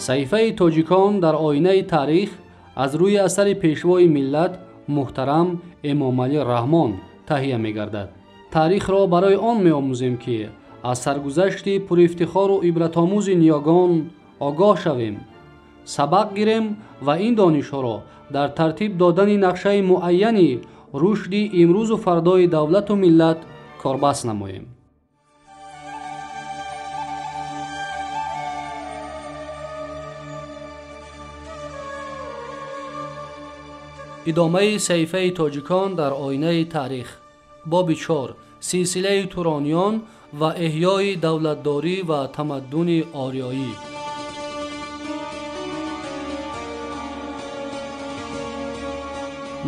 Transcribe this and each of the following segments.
Саҳифаи тоҷикон дар оинаи таърих аз рӯи асари пешвои миллат муҳтарам Эмомалӣ Раҳмон таҳия мегардад. Таърихро барои он меомӯзем, ки аз саргузашти пурифтихору ибратомӯзи ниёгон огоҳ шавем, сабақ гирем ва ин донишҳоро дар тартиб додани нақшаи муайяни рушди имрӯзу фардои давлату миллат корбаст намоем. Идомаи саҳифаи тоҷикон дар оинаи таърих. Боби 4. Силсилаи турониён ва эҳёи давлатдорӣ ва тамаддуни ориёӣ.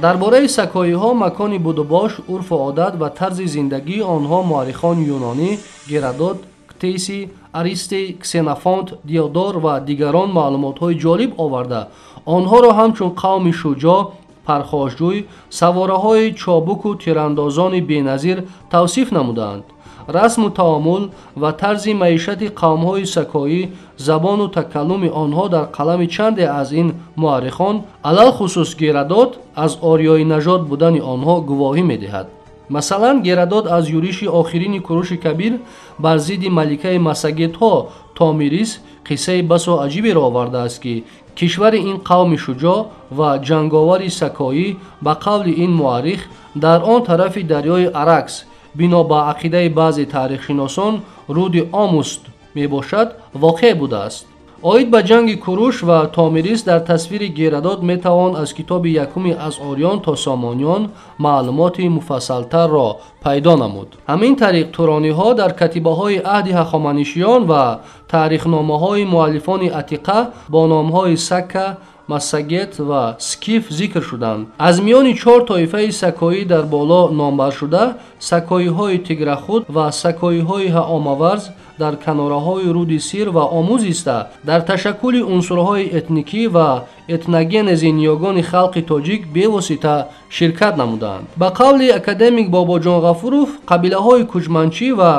Дар бораи сакоиҳо, макони будубош, урфу одат ва тарзи зиндагии онҳо муаррихони юнонӣ Геродот, Ктейси, Аристей, Ксенофонт, Диодор ва дигарон маълумотҳои ҷолиб оварда, онҳоро ҳамчун қавми шуҷоъ, пархошҷӯй, савораҳои чобуку тирандозони беназир тавсиф намудаанд. Расму таомул ва тарзи маишати қавмҳои сакоӣ, забону такаллуми онҳо дар қалами чанде аз ин муаррихон, алалхусус Геродот, аз ориёинажод будани онҳо гувоҳӣ медиҳад. Масалан, Геродот аз юриши охирини Куруши Кабир бар зидди маликаи массагетҳо Томирис қиссаи басо аҷиберо овардааст, ки кишвари ин қавми шуҷоъ ва ҷанговари сакоӣ ба қавли ин муаррих дар он тарафи дарёи Аракс, бино ба ақидаи баъзе таърихшиносон руди Омуст мебошад, воқеъ будааст. Оид ба ҷанги Куруш ва Томирис дар тасвири Геродот метавон аз китоби якуми аз Ориён то Сомониён маълумоти муфассалтарро пайдо намуд. Ҳамин тариқ турониҳо дар катибаҳои аҳди ҳахоманишиён ва таърихномаҳои муаллифони атиқа бо номҳои Сакка, Массагет ва Скиф зикр шуданд. Аз миёни 4 тоифаи сакоӣ дар боло номбаршуда, сакоиҳои Тиграхуд ва сакоиҳои Ҳаомаварз дар канораҳои руди Сир ва Омӯ зиста, дар ташаккули унсурҳои этникӣ ва этногенези ниёгони халқи тоҷик бевосита ширкат намуданд. Ба қавли академик Бобоҷон Ғафуров, қабилаҳои кӯчманчӣ ва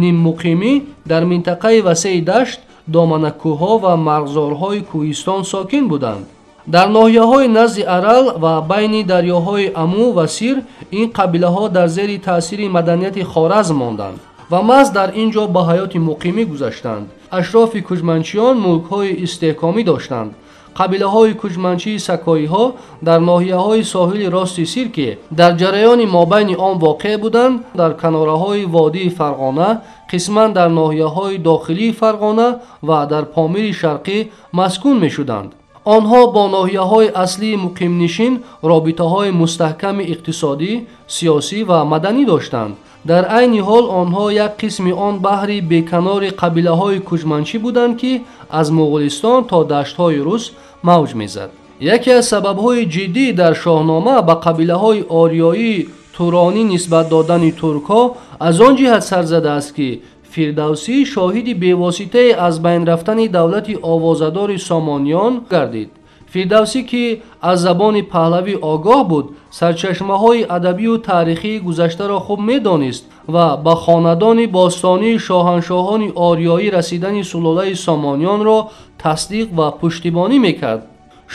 ниммуқимӣ дар минтақаи васеи дашт, доманакӯҳҳо ва марғзорҳои кӯҳистон сокин буданд. Дар ноҳияҳои назди Арал ва байни дарёҳои Аму ва Сир ин қабилаҳо дар зери таъсири маданияти Хоразм монданд ва маҳз дар ин ҷо ба ҳаёти муқимӣ гузаштанд. Ашрофи кӯчманчиён мулкҳои истеҳкомӣ доштанд. Қабилаҳои кӯчманчии сакоиҳо дар ноҳияҳои соҳили рости Сир, ки дар ҷараёни мобайни он воқеъ буданд, дар канораҳои водии Фарғона, қисман дар ноҳияҳои дохилии Фарғона ва дар Помири Шарқӣ маскун мешуданд. Онҳо бо ноҳияҳои аслии муқимнишин робитаҳои мустаҳками иқтисодӣ, сиёсӣ ва маданӣ доштанд. Дар айни ҳол онҳо як қисми он баҳри беканори қабилаҳои кӯчманчӣ буданд, ки аз Моғулистон то даштҳои Рус мавҷ мезад. Яке аз сабабҳои ҷиддӣ дар Шоҳнома ба қабилаҳои ориёии туронӣ нисбат додани туркҳо аз он ҷиҳат сар задааст, ки Фирдавсӣ шоҳиди бевоситаи аз байн рафтани давлати овозадори Сомониён гардид. Фирдавсӣ, ки аз забони паҳлавӣ огоҳ буд, сарчашмаҳои адабию таърихии гузаштаро хуб медонист ва ба хонадони бостонии шоҳаншоҳони ориёӣ расидани сулолаи Сомониёнро тасдиқ ва пуштибонӣ мекард.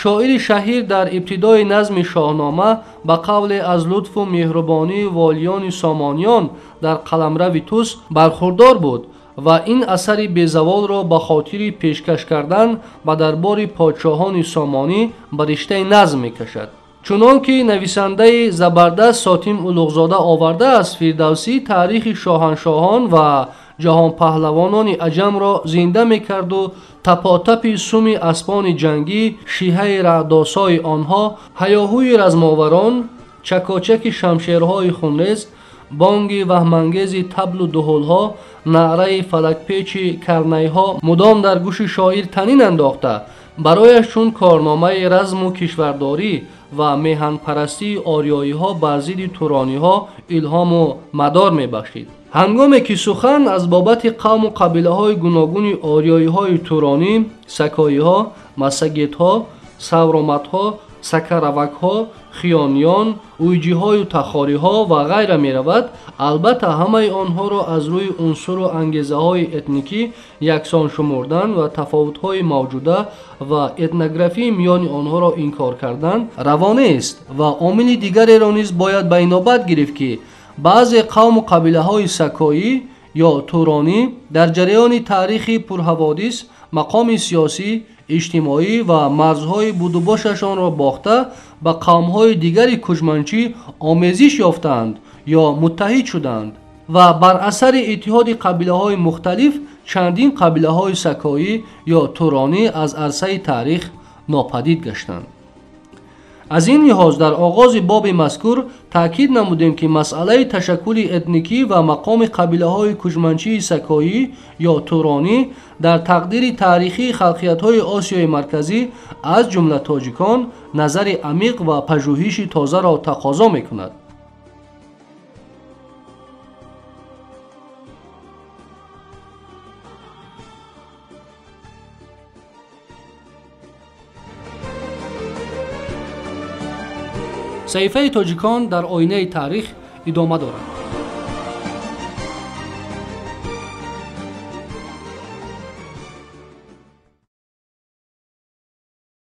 Шоири шаҳир дар ибтидои назми Шоҳнома ба қавле аз лутфу меҳрубонии волиёни Сомониён дар қаламрави Тус бархурдор буд ва ин асари безаволро ба хотири пешкаш кардан ба дарбори подшоҳони Сомонӣ ба риштаи назм мекашад. Чунон ки нависандаи забардаст Сотим Улуғзода овардааст, Фирдавсӣ таърихи шоҳаншоҳон ва ҷаҳонпаҳлавонони аҷамро зинда мекарду тапотапи суми аспони ҷангӣ, шиҳаи раъдосои онҳо, ҳаёҳӯи размоварон, чакочаки шамшерҳои хунрез, бонги ваҳмангези таблу дуҳулҳо, наъраи фалакпечи карнайҳо мудом дар гӯши шоир танин андохта, барояш чун корномаи разму кишвардорӣ ва меҳанпарастии ориёиҳо бар зидди турониҳо илҳому мадор мебахшид. Ҳангоме ки сухан аз бобати қавму қабилаҳои гуногуни ориёиҳои туронӣ, сакоиҳо, массагетҳо, савроматҳо, сакаравакҳо, хиёниён, уйҷиҳою тахориҳо ва ғайра меравад, албатта ҳамаи онҳоро аз рӯи унсуру ангезаҳои этникӣ яксон шумурдан ва тафовутҳои мавҷуда ва этнографии миёни онҳоро инкор кардан раво нест ва омили дигареро низ бояд ба инобат гирифт, ки баъзе қавму қабилаҳои сакоӣ ё туронӣ дар ҷараёни таърихи пурҳаводис мақоми сиёсӣ, иҷтимоӣ ва марзҳои будубошашонро бохта ба қавмҳои дигари кӯчманчӣ омезиш ёфтаанд ё муттаҳид шуданд ва бар асари иттиҳоди қабилаҳои мухталиф чандин қабилаҳои сакоӣ ё туронӣ аз арсаи таърих нопадид гаштанд. Аз ин лиҳоз дар оғози боби мазкур таъкид намудем, ки масъалаи ташаккули этникӣ ва мақоми қабилаҳои кӯчманчии сакоӣ ё туронӣ дар тақдири таърихии халқиятҳои Осиёи Марказӣ, аз ҷумла тоҷикон, назари амиқ ва пажӯҳиши тозаро тақозо мекунад. Саҳифаи тоҷикон дар оинаи таърих идома дорад.